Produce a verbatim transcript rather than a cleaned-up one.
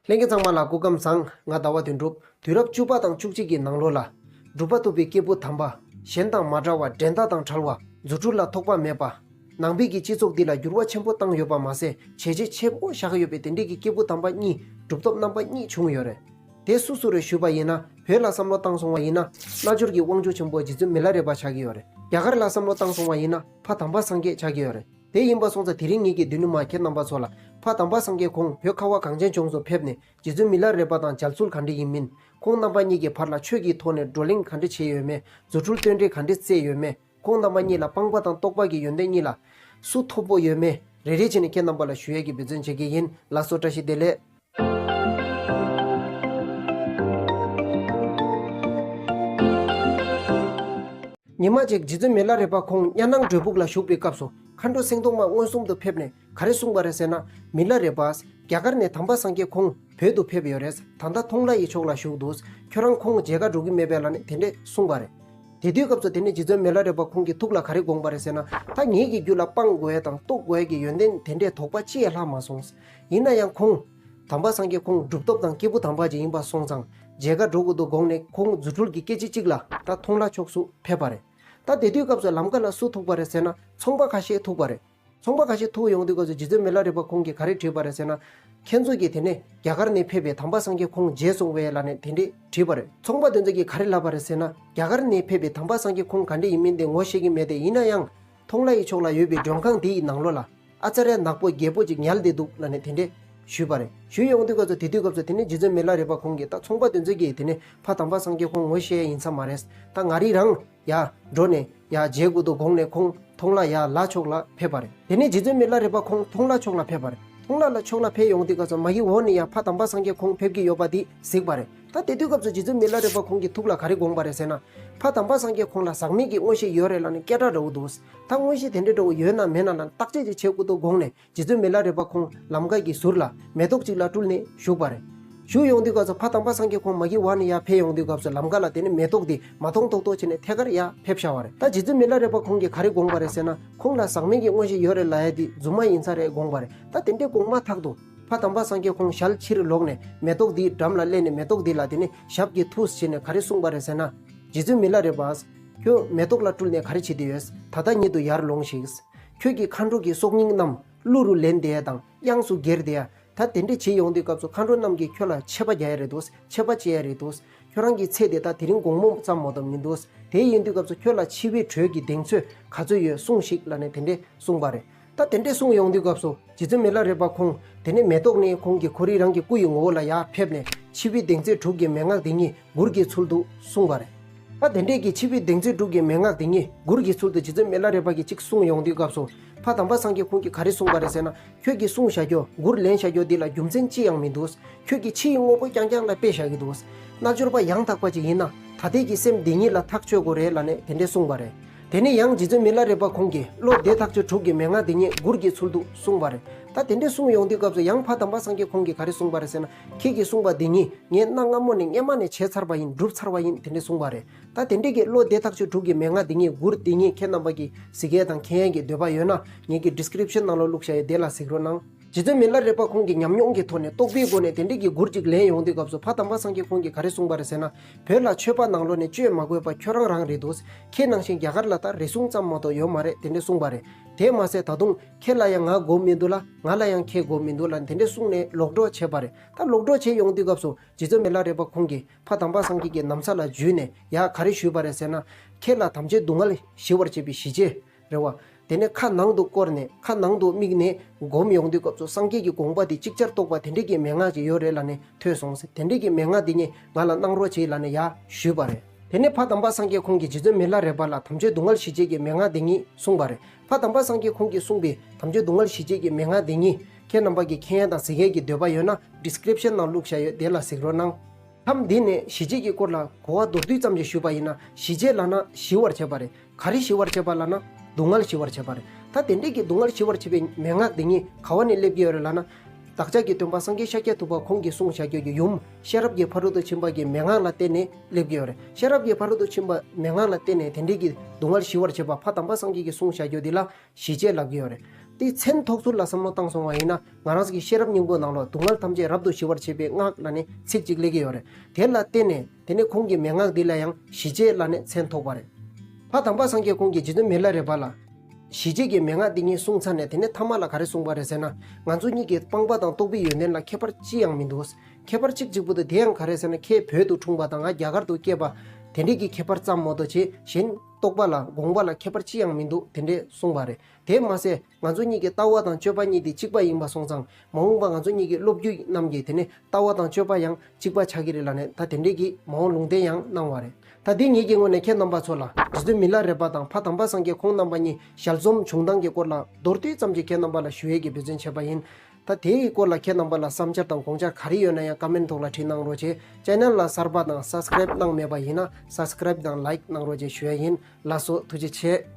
ལྷན་རྒྱས་ཚང་མ་ལ་སྐུ་ཁམས་བཟང་། ང་ཟླ་བ་དོན་གྲུབ། དུས་རབས་བཅུ་པ་དང་བཅུ་གཅིག་གི་ནང་ལོགས་ལ། སྒྲུབ་པ་ཐུབ་པའི་སྐྱེས་བུ་དམ་པ། གཞན་དང་མ་འདྲ་བ། འགྲན་ཟླ་དང་བྲལ་བ། རྫུ་འཕྲུལ་ལ་ཐོགས་པ་མེད་པ། ནང་པའི་གི་སྤྱི་ཚོགས་འདི་ལ་འགྱུར་བ་ཆེན་པོ་བཏང་ཡོད་པ་མ་ཟད། བྱས་རྗེས་ཆེན་པོ་བཞག་ཡོད་པའི་དེ་འདྲའི་གི་སྐྱེས་བུ་དམ་པ་གཉིས། གྲུབ་ཐོབ་རྣམ་པ་གཉིས་བྱུང་ཡོད་རེད། དེ་སུ་སུ་རེད་ཞུས་པ་ཡིན་ན། བོད་ལ་བསམ་བློ་བཏང་སོང་བ་ཡིན་ན། རྣལ་འབྱོར་གྱི་དབང་ཕྱུག་ཆེན་པོ་རྗེ་བཙུན་མི་ལ་རས་པ་ཆགས་ཀྱི་ཡོད་རེད། རྒྱ་གར་ལ་བསམ་བློ་བཏང་སོང་བ་ཡིན་ན། ཕ་དམ་པ་སངས་རྒྱས་ཆགས་ཀྱི་ཡོད་རེད། དེ་ཡིན་པ་སོང་ཙང་དེ་རིང་ངེད་ཀྱིས་མདུན་ནས་མ་ཁྱེད་རྣམ་པ་ཚོ་ལ། ཕ་དམ་པ་སངས་རྒྱས་ཁོང་བོད་ཁ་བ་གངས་ཅན་ལྗོངས་སུ་ཕེབས་ནས་རྗེ་བཙུན་མི་ལ་རས་པ་དང་མཇལ་ཚུལ་ག་འདྲ་ཡིན་མིན། ཁོང་རྣམ་པ་གཉིས་ཀྱི་བར་ལ་ཆོས་ཀྱི་ཐོག་ནས་བགྲོ་གླེང་ག་འདྲ་བྱས་ཡོད་མེད། རྫུ་འཕྲུལ་སྟོན་འབྲས་ག་འདྲ་བསྩལ་ཡོད་མེད། ཁོང་རྣམ་པ་གཉིས་ལ་སྤངས་པ་དང་རྟོགས་པ་གི་ཡོན་ཏན་གཉིས་ལ་སུ་མཐོ་པོ་ཡོད་མེད། རེ་རེ་བྱས་ནས་ཁྱེད་རྣམ་པ་ལ་ཞུ་ཡས་ཀྱི་འབད་བརྩོན་བྱེད་ཀྱི་ཡིན། ལགས་སོ། བཀྲ་ཤིས་བདེ་ལེགས། ཉི་མ་གཅིག་རྗེ་བཙུན་མི་ལ་རས་པ་ཁོང་གཉའ་ནང་བྲག་ཕུག་ལ་བཞུགས་པའི་སྐབས་སུ། མཁའ་འགྲོ་སེང་གདོང་མ་མངོན་སུམ་དུ་ཕེབས་ནས་ག་རེ་གསུངས་པ་རེད་ཟེར་ན། མི་ལ་རས་པ། རྒྱ་གར་ནས་དམ་པ་སངས་རྒྱས་ཁོང་བོད་དུ་ཕེབས་ཡོད་རེད། ད་ལྟ་མཐོང་ལྷ་ཡི་ཕྱོགས་ལ་བཞུགས་འདུག་ཁྱོད་རང་ཁོང་མཇལ་ཁ་འགྲོ་གི་མེད་པས་ལབ་ནས་དེ་འདྲས་གསུངས་པ་རེད། དེ་དུས་སྐབས་སུ་དེ་ནས་རྗེ་བཙུན་མི་ལ་རས་པ་ཁོང་གི་ཐུགས་ལ་ག་རེ་དགོངས་པ་རེད་ཟེར་ན། ད་ངེད་ཀྱི་རྒྱུད་ལ་སྤང་དགོས་ཡས་དང་རྟོགས་དགོས་ཡས་ཀྱི་ཡོན་ཏན་དེ་འདྲས་དོགས་པ་ཅི་ཡང་ལྷག་མ་སོང་། ཡིན་ན་ཡང་ཁོང་། དམ་པ་སངས་རྒྱས་ཁོང་གྲུབ་ཐོབ་དང་སྐྱེས་བུ་དམ་པ་ཅིག་ཡིན་པ་སོང་ཙང་། མཇལ་ཁ་འགྲོ་དགོས་འདུག་དགོངས་ནས་ཁོང་རྫུ་འཕྲུལ་གྱི་སྐད་ཅིག་གཅིག་ལ་ད་མཐོང་ལྷ་ཕྱོགས་སུ་ཕེབས་པ་རེད། ད་དེ་དུས་སྐབས་སུ་ལམ་ཁ་ལ་སུ་ཐུག་པ་རེད་ཟེར་ན། ཚོང་པ་ཁ་ཤས་ཐུག་པ་རེད། ཚོང་པ་ཁ་ཤས་ཐུག་ཡོང་དུས་སྐབས་སུ་རྗེ་བཙུན་མི་ལ་རས་པ་ཁོང་གིས་ག་རེ་དྲིས་པ་རེད་ཟེར་ན། ཁྱེད་ཚོ་གིས་དེ་ནས་རྒྱ་གར་ནས་ཕེབས་པའི་དམ་པ་སངས་རྒྱས་ཁོང་མཇལ་སོང་བས་ལབ་ནས་དེ་འདྲས་དྲིས་པ་རེད། ཚོང་པ་དེ་ཚོ་གིས་ག་རེ་ལབ་པ་རེད་ཟེར་ན། རྒྱ་གར་ནས་ཕེབས་པའི་དམ་པ་སངས་རྒྱས་ཁོང་ག་འདྲས་ཡིན་མིན་དེ་ངོ་ཤེས་ཀྱི་མེད་དེ། ཡིན་ན་ཡང་། མཐོང་ལྷ་ཡི་ཕྱོགས་ལ་ཡོད་པའི་མགྲོན་ཁང་དེ་ཡི་ནང་ལོགས་ལ་ཨ་ཙརྱ་ནག་པོ་རྒྱལ་པོ་ཅིག་ཉལ་བསྡད་འདུག་ལབ་ནས་དེ་འདྲས་ཞུས་པ་རེད། ཞུས་ཡོང་དུས་སྐབས་སུ་དེ་དུས་སྐབས་སུ་དེ་ནས་རྗེ་བཙུན་མི་ལ་རས་པ་ཁོང་གིས། ད་ཚོང་པ་དེ་ཚོ་གིས་དེ་ནས་ཕ་དམ་པ་སངས་རྒྱས་ཁོང་ངོ་ཤེས་ཡ་ཡིན་ས་མ་རེད། ད་ང་རིག་རང་ཡར་འགྲོ་ནས་ཡར་མཇལ་དགོས་འདུག་དགོངས་ནས་ཁོང་མཐོང་ལྷ་ཡར་ལྷ་ཕྱོགས་ལ་ཕེབས་པ་རེད། དེ་ནས་རྗེ་བཙུན་མི་ལ་རས་པ་ཁོང་མཐོང་ལྷ་ཕྱོགས་ལ་ཕེབས་པ་རེད། མཐོང་ལྷ་ལ་ཕྱོགས་ལ་ཕེབས་ཡོང་དུས་སྐབས་སུ་མ་གི་འོག་ནས་ཡར་ཕ་དམ་པ་སངས་རྒྱས་ཁོང་ཕེབས་ཀྱི་ཡོད་པ་དེ་གཟིགས་པ་རེད། ད་དེ་དུས་སྐབས་སུ་རྗེ་བཙུན་མི་ལ་རས་པ་ཁོང་གི་ཐུགས་ལ་ག་རེ་དགོངས་པ་རེད་ཟེར་ན། ཕ་དམ་པ་སངས་རྒྱས་ཁོང་ལ་ཟག་མེད་ཀྱི་མངོན་ཤེས་ཡོད་རེད་ལབ་ནས་སྐད་གྲགས་འདྲ་བོ་འདུག་ད་མངོན་ཤེས་དེ་འདྲ་འདྲ་བོ་ཡོད་ན་མེད་ན་ལ་བརྟག་དཔྱད་ཅིག་བྱེད་དགོས་འདུག་དགོངས་ནས། རྗེ་བཙུན་མི་ལ་རས་པ་ཁོང་ལམ་ཁ་གི་ཟུར་ལ་མེ་ཏོག་ཅིག་ལ་སྤྲུལ་ནས་བཞུགས་པ་རེད། བཞུགས་ཡོང་དུས་སྐབས་སུ་ཕ་དམ་པ་སངས་རྒྱས་ཁོང་མ་གི་འོག་ནས་ཡར་ཕེབས་ཡོང་དུས་སྐབས་སུ་ལམ་ཁ་ལ་དེ་ནས་མེ་ཏོག་དེ་མ་མཐོང་མདོག་མདོག་བྱས་ནས་ཐད་ཀར་ཡར་ཕེབས་བཞག་པ་རེད། ད་རྗེ་བཙུན་མི་ལ་རས་པ་ཁོང་གིས་ག་རེ་དགོངས་པ་རེད་ཟེར་ན། ཁོང་ལ་ཟག་མེད་ཀྱི་མངོན་ཤེས་ཡོད་རེད་ལབ་ཡ་དེ་རྫུན་མ་ཡིན་ས་རེད་དགོངས་པ་རེད། ད་དེ་འདྲས་དགོངས་མ་ཐག་ཏུ། ཕ་དམ་པ་སངས་རྒྱས་ཁོང་ཞལ་ཕྱིར་ལོག་ནས་མེ་ཏོག་དེའི་འགྲམ་ལ་སླེབས་ནས་མེ་ཏོག་དེ་ལ་དེ་ནས་ཞབས་ཀྱིས་ཐུགས་བྱས་ནས་ག་རེ་གསུངས་པ་རེད་ཟེར་ན། རྗེ་བཙུན་མི་ལ་རས་པ། ཁྱོད་མེ་ཏོག་ལ་སྤྲུལ་ནས་ག་རེ་བྱེད་དུ་ཡོད། ད་ལྟ་ཉིད་དུ་ཡར་ལོངས་ཤིག་ཁྱོད་ཀྱི་མཁའ་འགྲོ་གི་སྲོག་སྙིང་རྣམས་གླུ་རུ་ལེན་བསྡད་ཡ་དང་དབྱངས་སུ་གྱེར་བསྡད་ཡ། ད་དེ་འདྲས་བྱེད་ཡོང་དུས་སྐབས་སུ་མཁའ་འགྲོ་རྣམས་ཀྱིས་ཁྱོད་ལ་ཆད་པ་རྒྱག་ཡ་རེད་འདུག་མཆོད་པ་བྱེད་ཡ་རེད་འདུག་ཁྱོད་རང་གི་ཚེ་འདི་ད་དེ་རིང་དགོང་མོ་ཙམ་མ་གཏོགས་མི་འདུག་དེ་ཡིན་དུས་སྐབས་སུ་ཁྱོད་ལ་འཆི་བའི་དྲོད་ཀྱི་གདེང་ཚོད་ག་ཚོད་ཡོད་གསུངས་ཤིག་ལབ་ནས་དེ་འདྲས་གསུངས་པ་རེད། ད་དེ་འདྲས་གསུངས་ཡོང་དུས་སྐབས་སུ་རྗེ་བཙུན་མི་ལ་རས་པ་ཁོང་དེ་ནས་མེ་ཏོག་ནི་ཁོང་གི་ཁོ་རང་རང་གི་སྐུ་ཡི་ངོ་བོ་ལ་ཡར་ཕེབས་ནས་འཆི་བའི་གདེང་ཚོད་དྲུག་གི་མན་ངག་དེ་ཉིད་མགུར་གྱི་ཚུལ་དུ་གསུངས་པ་རེད། ད་དེ་འདྲས་ཀྱི་འཆི་བའི་གདེང་ཚོད་དྲུག་གི་མན་ངག་དེ་ཉིད་མགུར་གྱི་ཚུལ་དུ་རྗེ་བཙུན་མི་ལ་རས་པ་གིས་གཅིག་གསུངས་ཡོང་དུས་སྐབས་སུ། ཕ་དམ་པ་སངས་རྒྱས་ཁོང་གིས་ག་རེ་གསུངས་པ་རེད་ཟེར་ན། ཁྱོད་ཀྱིས་གསུངས་བཞག་རྒྱུ་མགུར་ལེན་བཞག་རྒྱུ་འདི་ལ་རྒྱུ་མཚན་ཅི་ཡང་མི་འདུག་ཁྱོད་ཀྱིས་ཕྱི་ཡི་དངོས་པོ་རྐྱང་རྐྱང་ལ་དཔེ་བཞག་གི་འདུག་རྣལ་འབྱོར་པ་ཡང་དག་པ་ཅིག་ཡིན་ན་ད་ལྟའི་གི་སེམས་འདི་ཉིད་ལ་ཐག་ཆོད་དགོས་རེད་ལབ་ནས་དེ་འདྲས་གསུངས་པ་རེད། དེ་ནས་ཡང་རྗེ་བཙུན་མི་ལ་རས་པ་ཁོང་གིས་བློ་བདེ་ཐག་ཆོད་དྲུག་གི་མན་ངག་འདི་ཉིད་མགུར་གྱི་ཚུལ་དུ་གསུངས་པ་རེད། ད་དེ་འདྲས་གསུངས་ཡོང་དུས་སྐབས་སུ་ཡང་ཕ་དམ་པ་སངས་རྒྱས་ཁོང་གིས་ག་རེ་གསུངས་པ་རེད་ཟེར་ན། ཁྱེད་ཀྱིས་གསུངས་པ་འདི་ཉིད་ངས་གནའ་སྔ་མོ་ནས་སྔན་མ་ནས་བྱས་ཚར་བ་ཡིན། བསྒྲུབས་ཚར་བ་ཡིན། དེ་འདྲས་གསུངས་པ་རེད། ད་དེ་འདྲས་ཀྱི་བློ་བདེ་ཐག་ཆོད་དྲུག་གི་མན་ངག་འདི་ཉིད་མགུར་འདི་ཉིད་ཁྱེད་རྣམ་པ་གིས་གཟིགས་ཡས་དང་མཁྱེན་ཡས་ཀྱི་འདོད་པ་ཡོད་ན་ངེད་ཀྱི་ཌི་སི་ཀི་རིབ་ཤན་ནང་ལ་བླུགས་བཞག་ཡོད། དེ་ལ་གཟིགས་རོགས་གནང་། རྗེ་བཙུན་མི་ལ་རས་པ་ཁོང་གིས་ཉམས་མྱོང་གི་ཐོག་ནས་རྟོགས་པའི་སྒོ་ནས་དེ་འདྲས་ཀྱི་མགུར་ཅིག་ལེན་ཡོང་དུས་སྐབས་སུ་ཕ་དམ་པ་སངས་རྒྱས་ཁོང་གིས་ག་རེ་གསུངས་པ་རེད་ཟེར་ན། བོད་ལ་ཆོས་པ་ནང་ལོགས་ནས་བཅོས་མ་དགོས་པ་ཁྱོད་རང་རང་རེད་འདུག་ཁྱེད་ནང་བཞིན་རྒྱ་གར་ལ་ད་རེ་ཟུང་ཙམ་མ་གཏོགས་ཡོད་མ་རེད། དེ་འདྲས་གསུངས་པ་རེད། དེ་མ་ཟད་ད་དུང་ཁྱེད་ལ་ཡང་ང་དགོས་མི་འདུག་ལ། ང་ལ་ཡང་ཁྱེད་དགོས་མི་འདུག་ལ། དེ་འདྲས་གསུངས་ནས་ལོག་འགྲོ་བྱས་པ་རེད། ད་ལོག་འགྲོ་བྱས་ཡོང་དུས་སྐབས་སུ་རྗེ་བཙུན་མི་ལ་རས་པ་ཁོང་གིས་ཕ་དམ་པ་སངས་རྒྱས་ཀྱི་ན་བཟའ་ལ་འཇུས་ནས་ཡ་ག་རེ་ཞུས་པ་རེད་ཟེར་ན། ཁྱེད་ལ་ཐམས་ཅད་སྡུག་བསྔལ་ཞི་བར་བྱེད་པའི་ཞི་བྱེད་རེད་བ། དེ་ནས་ཁ་ནང་དུ་བསྐོར་ནས་ཁ་ནང་དུ་དམིགས་ནས་སྒོམ་ཡོང་དུས་སྐབས་སུ་སངས་རྒྱས་ཀྱི་དགོངས་པ་དེ་ཅིག་ཅར་རྟོགས་པ་དེ་འདྲས་ཀྱི་མན་ངག་ཅིག་ཡོད་རེད་ལབ་ནས་ཐོས་སོང་ཟེར། དེ་འདྲས་ཀྱི་མན་ངག་དེ་ཉིད་ང་ལ་གནང་རོགས་བྱེད་ལབ་ནས་ཡ་ཞུས་པ་རེད། དེ་ནས་ཕ་དམ་པ་སངས་རྒྱས་ཁོང་གིས་རྗེ་བཙུན་མི་ལ་རས་པ་ལ་དམ་ཆོས་སྡུག་བསྔལ་ཞི་བྱེད་ཀྱི་མན་ངག་དེ་ཉིད་གསུངས་པ་རེད། ཕ་དམ་པ་སངས་རྒྱས་ཁོང་གིས་གསུངས་པའི་དམ་ཆོས་སྡུག་བསྔལ་ཞི་བྱེད་ཀྱི་མན་ངག་དེ་ཉིད་ཁྱེད་རྣམ་པ་གིས་མཁྱེན་ཡ་དང་གཟིགས་ཡས་ཀྱི་འདོད་པ་ཡོད་ན་ཌི་སི་ཀི་རིབ་ཤན་ནང་བླུགས་བཞག་ཡོད། དེ་ལ་གཟིགས་རོགས་གནང་། མཚམས་འདི་ནས་ཞི་བྱེད་ཀྱི་སྐོར་ལ་གོ་བ་མདོར་བསྡུས་ཙམ་ཞིག་ཞུས་པ་ཡིན་ན། ཞི་བྱེད་ལབ་ན་ཞི་བར་བྱེད་པ་རེད། ག་རེ་ཞི་བར་བྱེད་པ་ལབ་ན་སྡུག་བསྔལ་ཞི་བར་བྱེད་པ་རེད། ད་དེ་འདྲས་ཀྱི་སྡུག་བསྔལ་ཞི་བར་བྱེད་པའི་མན་ངག་དེ་ཉིད་ག་བ་ནས་སླེབས་ཀྱི་ཡོད་རེད་ལབ་ན། བདག་ཅག་གི་སྟོན་པ་སངས་རྒྱས་ཤཱཀྱ་ཐུབ་པ་ཁོང་གིས་གསུངས་བཞག་རྒྱུ་གི་ཡུམ་ཤེས་རབ་ཀྱི་ཕ་རོལ་ཏུ་ཕྱིན་པ་གི་མན་ངག་ལ་བརྟེན་ནས་སླེབས་ཀྱི་ཡོད་རེད། ཤེས་རབ་ཀྱི་ཕ་རོལ་ཏུ་ཕྱིན་པ་མན་ངག་ལ་བརྟེན་ནས་དེ་འདྲས་ཀྱི་སྡུག་བསྔལ་ཞི་བར་བྱེད་པ་ཕ་དམ་པ་སངས་རྒྱས་ཀྱིས་གསུངས་བཞག་རྒྱུ་འདི་ལ་ཞི་བྱེད་ལབ་ཀྱི་ཡོད་རེད། དེ་མཚན་ཐོགས་ཚུལ་ལ་བསམ་བློ་བཏང་སོང་བ་ཡིན་ན། ང་རང་ཚོ་གི་ཤེས་རབ་སྙིང་པོ་ནང་ལོགས་སྡུག་བསྔལ་ཐམས་ཅད་རབ་ཏུ་ཞི་བར་བྱེད་པའི་སྔགས་ལབ་ནས་ཚིག་གཅིག་སླེབས་ཀྱི་ཡོད་རེད། དེ་ལ་བརྟེན་ནས་དེ་ནས་ཁོང་གི་མན་ངག་འདི་ལ་ཡང་ཞི་བྱེད་ལབ་ནས་མཚན་ཐོགས་པ་རེད། ཕ་དམ་པ་སངས་རྒྱས་ཁོང་གིས་རྗེ་བཙུན་མི་ལ་རས་པ་ལ་ཞི་བྱེད་ཀྱི་མན་ངག་འདི་གཉིས་གསུངས་ཚར་ནས། དེ་ནས་ཐ་མ་ལ་ག་རེ་གསུངས་པ་རེད་ཟེར་ན། ང་ཚོ་གཉིས་ཀྱི་སྤངས་པ་དང་རྟོགས་པའི་ཡོན་ཏན་ལ་ཁྱད་པར་ཅི་ཡང་མི་འདུག་ཁྱད་པར་གཅིག་གཅིག་པུ་འདུག་དེ་ཡང་ག་རེ་ཟེར་ན། ཁྱེད་བོད་དུ་འཁྲུངས་པ་དང་ང་རྒྱ་གར་དུ་སྐྱེས་པ། དེ་འདྲས་ཀྱི་ཁྱད་པར་ཙམ་མ་གཏོགས། ཅེས་གཞན་རྟོགས་པ་ལ་དགོངས་པ་ལ་ཁྱད་པར་ཅི་ཡང་མི་འདུག་དེ་འདྲས་གསུངས་པ་རེད། དེ་མ་ཟད་ང་ཚོ་གཉིས་ཀྱི་ལྟ་བ་དང་སྤྱོད་པ་གཉིས་དེ་གཅིག་པ་ཡིན་པ་སོང་ཙང་། མ་འོངས་པ་ང་ཚོ་གཉིས་ཀྱི་སློབ་བརྒྱུད་རྣམས་ཀྱི་དེ་ནས་ལྟ་བ་དང་སྤྱོད་པ་ཡང་གཅིག་པ་ཆགས་ཀྱི་རེད་ལབ་ནས། ད་དེ་འདྲས་ཀྱི་མ་འོངས་ལུང་བསྟན་ཡང་གནང་བ་རེད། ད་འདི་ངེད་ཀྱི་ངོས་ནས་ཁྱེད་རྣམ་པ་ཚོ་ལ་རྗེ་བཙུན་མི་ལ་རས་པ་དང་ཕ་དམ་པ་སངས་རྒྱས་ཁོང་རྣམ་པ་གཉིས་ཞལ་འཛོམས་བྱུང་སྟངས་ཀྱི་སྐོར་ལ་མདོར་བསྡུས་ཙམ་ཅིག་ཁྱེད་རྣམ་པ་ལ་ཞུ་ཡས་ཀྱི་འབད་བརྩོན་བྱས་པ་ཡིན། ད་དེའི་སྐོར་ལ་ཁྱེད་རྣམ་པ་ལ་བསམ་འཆར་དང་དགོངས་འཆར་ག་རེ་ཡོད་ན་ཡང་ཀ་མེན་ཐོག་ལ་བྲིས་གནང་རོགས་བྱེད། ཅེ་ནལ་ལ་གསར་པ་དང་སབ་སི་ཀ་རེབ་གནང་མེད་པ་ཡིན་ན་སབ་སི་ཀ་རེབ་དང་ལའིཀ་གནང་རོགས་བྱེད་ཞུ་ཡ་ཡིན། ལགས་སོ། ཐུགས་རྗེ་ཆེ།